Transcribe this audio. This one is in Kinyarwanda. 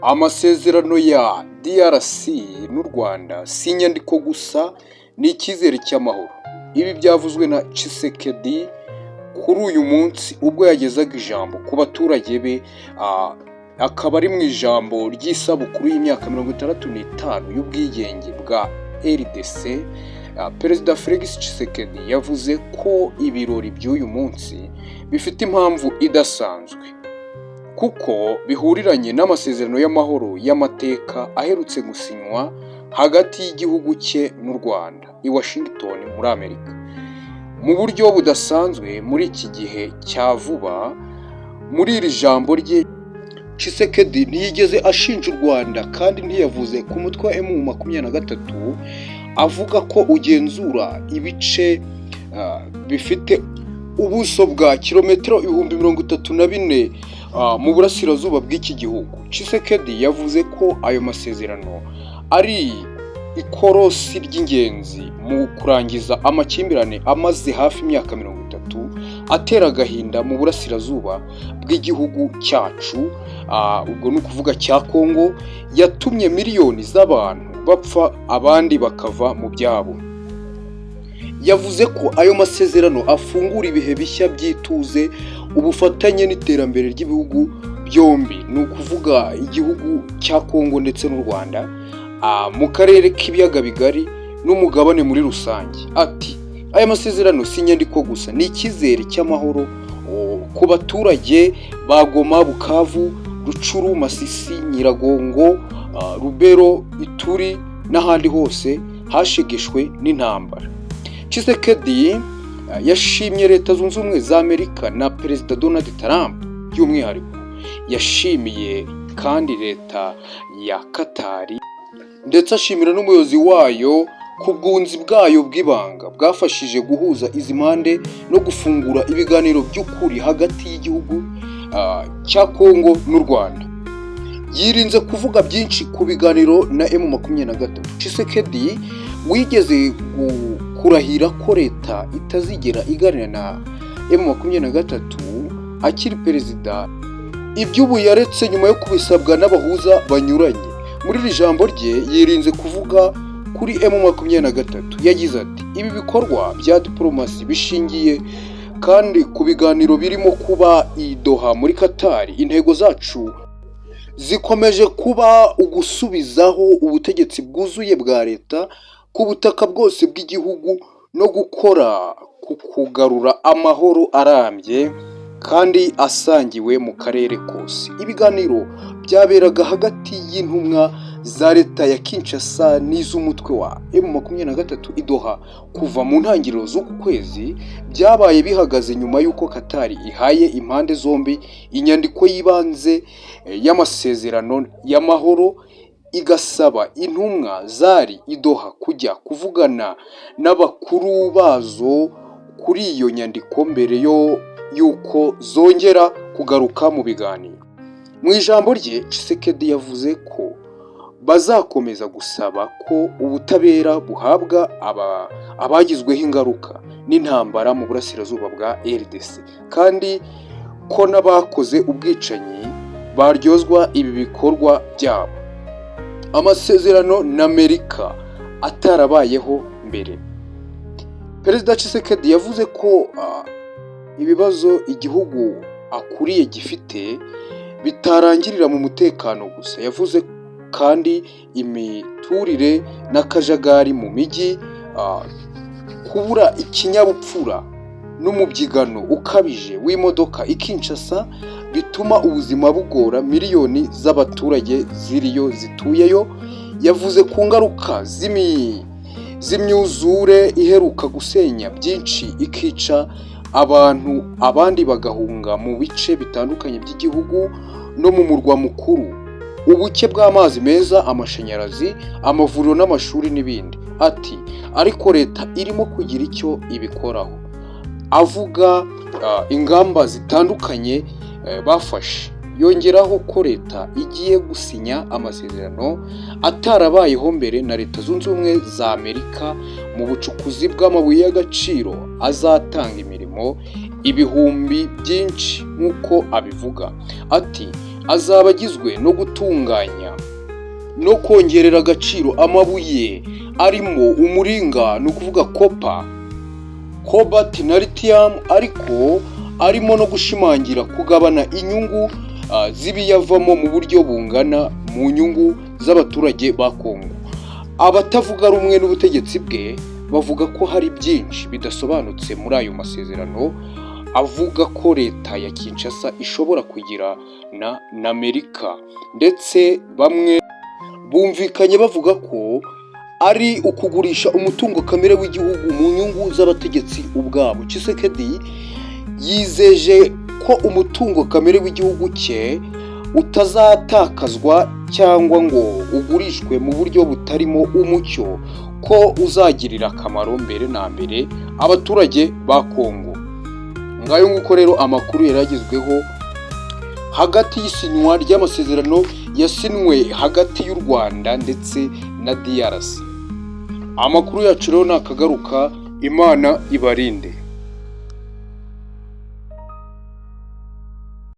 Amasezerano ya DRC n'u Rwanda si inyandiko gusa, ni icyizere cy'amahoro. Ibi byavuzwe na Tshisekedi kuri uyu munsi ubwo yagezaga ijambo ku baturage be, akaba ari mu ijambo ry'isabukuru y'imyaka 65 y'ubwigenge bwa RDC. Perezida Felix Tshisekedi yavuze ko ibirori by'uyu munsi bifite impamvu idasanzwe kuko bihuriranye n'amasezerano y'amahoro y'amateka aherutse gusinywa hagati y'igihugu cye n'u Rwanda i Washington muri Amerika. Mu buryo budasanzwe muri iki gihe cya vuba, muri iri jambo rye, Tshisekedi ntiyigeze ashinja u Rwanda kandi ntiyavuze ku mutwe wa M23 avuga ko ugenzura ibice bifite ubuso bwa kilometero 34,000 mu burasirazuba bw'iki gihugu. Tshisekedi yavuze ko ayo masezerano ari ikorosi ry'ingenzi mu kurangiza amakimbirane amaze hafi imyaka 30 atera agahinda mu burasirazuba bw'igihugu cyacu, ubwo ni ukuvuga cya Kongo, yatumye miliyoni z'abantu bapfa, abandi bakava mu byabo. Yavuze ko ayo masezerano afungura ibihe bishya by'ituze, ubufatanye n'iterambere ry'ibihugu byombi, ni ukuvuga igihugu cya Kongo ndetse n'u Rwanda, mu karere k'ibiyaga bigari n'umugabane muri rusange. Ati: "Aya masezerano si inyandiko gusa, ni icyizere cy'amahoro ku baturage ba Goma, Bukavu, Rutshuru, Masisi, Nyiragongo, Lubero, Ituri n'ahandi hose hashegeshwe n'intambara." Tshisekedi yashimye Leta Zunze Ubumwe za Amerika na Perezida Donald Trump by'umwihariko. Yashimiye kandi leta ya Katari ndetse ashimira n'umuyobozi wayo ku bwunzi bwayo bw'ibanga bwafashije guhuza izi mpande no gufungura ibiganiro by'ukuri hagati y'igihugu cya Kongo n'u Rwanda. Yirinze kuvuga byinshi ku biganiro na M23. Tshisekedi wigeze kurahira ko leta itazigera iganira na M23 akiri perezida, iby'ubu yaretse nyuma yo kubisabwa n'abahuza banyuranye. Muri iri jambo rye yirinze kuvuga kuri M23. Yagize ati: "Ibi bikorwa bya diporomasi bishingiye kandi ku biganiro birimo kuba i Doha muri Qatar. Intego zacu zikomeje kuba ugusubizaho ubutegetsi bwuzuye bwa leta ku butaka bwose bw'igihugu no gukora ku kugarura amahoro arambye kandi asangiwe mu karere kose." Ibiganiro byaberaga hagati y'intumwa za leta ya Kinshasa n'iz'umutwe wa M23 i Doha kuva mu ntangiriro z'uku kwezi byabaye bihagaze nyuma y'uko Qatar ihaye impande zombi inyandiko y'ibanze y'amasezerano y'amahoro, igasaba intumwa zari i Doha kujya kuvugana n'abakuru bazo kuri iyo nyandiko mbere yo y'uko zongera kugaruka mu biganiro. Mu ijambo rye, Tshisekedi yavuze ko bazakomeza gusaba ko ubutabera buhabwa abagizweho ingaruka n'intambara mu burasirazuba bwa RDC kandi ko n'abakoze ubwicanyi baryozwa ibi bikorwa byabo. Amasezerano na Amerika atarabayeho mbere. Perezida Tshisekedi yavuze ko ibibazo igihugu akuriye gifite bitarangirira mu mutekano gusa. Yavuze kandi imiturire n'akajagari mu mijyi, kubura ikinyabupfura n'umubyigano ukabije w'imodoka i Kinshasa bituma ubuzima bugora miliyoni z'abaturage ziriyo zituyeyo. Yavuze ku ngaruka z'imyuzure iheruka gusenya byinshi, ikica abantu, abandi bagahunga mu bice bitandukanye by'igihugu no mu murwa mukuru, ubuke bw'amazi meza, amashanyarazi, amavuriro n'amashuri n'ibindi. Ati: "Ariko leta irimo kugira icyo ibikoraho," avuga ingamba zitandukanye bafashe. Yongeraho ko leta igiye gusinya amasezerano atarabayeho mbere na Leta Zunze Ubumwe za Amerika mu bucukuzi bw'amabuye y'agaciro azatanga imirimo ibihumbi byinshi nk'uko abivuga. Ati: Azaba agizwe no gutunganya no kongerera agaciro amabuye arimo umuringa, ni ukuvuga copper, cobalt na lithium, ariko arimo no gushimangira kugabana inyungu z'ibiyavamo mu buryo bungana mu nyungu z'abaturage ba Kongo. Abatavuga rumwe n'ubutegetsi bwe bavuga ko hari byinshi bidasobanutse muri ayo masezerano, avuga ko leta ya Kinshasa ishobora kugirana na Amerika, ndetse bamwe bumvikanye bavuga ko ari ukugurisha umutungo kamere w'igihugu mu nyungu z'abategetsi ubwabo. Tshisekedi yizeje ko umutungo kamere w'igihugu cye utazatakazwa cyangwa ngo ugurishwe mu buryo butarimo umucyo, ko uzagirira akamaro mbere na mbere abaturage ba Kongo. Ngayo nguko rero amakuru yari agezweho hagati y'isinywa ry'amasezerano yasinwe hagati y'u Rwanda ndetse na DRC. Amakuru yacu rero nakagaruka, Imana ibarinde.